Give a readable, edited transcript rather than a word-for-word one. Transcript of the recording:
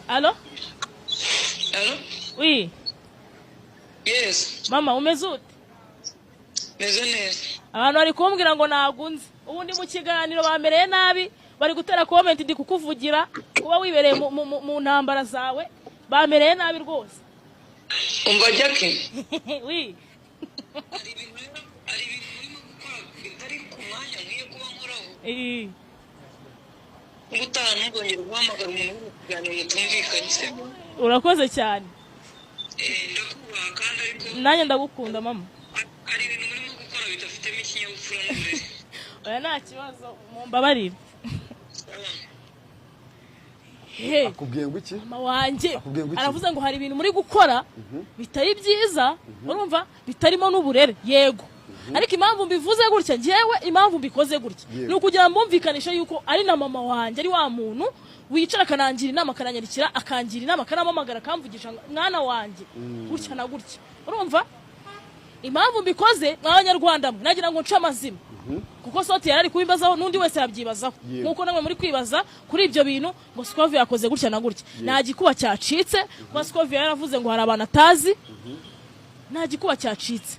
Allô? Allô? Oui. Yes. Mama, umeze ute? Meze neza. Abantu bari kumbwira ngo nagunze. Ubu ndi mu kiganiro, bamereye nabi, bari gutera comment ndi kukuvugira kuba wibereye mu ntambara zawe, bamereye nabi rwose. Umva, Jackie. Oui. Hari ibintu rero, hari ibintu murimo gukora bitari ku mwanya nkwiye kuba nkoraho. Ubutaha ntuzongere guhamagara umuntu uri mu kiganiro mutumvikanye, sibyo? Urakoze cyane. Ndakubaha kandi, ariko Nanjye ndagukunda, mama. hari ibintu murimo gukora bidafitemo ikinyabupfura n'uburere. Oya, nta kibazo, mumbabarire. He. Akubwiye ngo iki? Mama wanjye. Akubwiye ngo iki? Aravuze ngo hari ibintu muri gukora bitari byiza, urumva, bitarimo n'uburere. Yego, ariko impamvu mbivuze gutya njyewe, impamvu mbikoze gutya, ni ukugira ngo mbumvikanishe yuko ari na mama wanjye, ari wa muntu wicara akanangira inama, akananyandikira, akangira inama, akanampamagara, akamvugisha ngo, "Mwana wanjye, gutya na gutya." Urumva impamvu mbikoze, mw'Abanyarwanda mwe, nagira ngo nce amazima, kuko Soti yari ari kubimbazaho, n'undi wese yabyibazaho, nk'uko namwe muri kwibaza kuri ibyo bintu ngo Scovia yakoze gutya na gutya. Nta gikuba cyacitse kuba Scovia yaravuze ngo hari abantu atazi, nta gikuba cyacitse.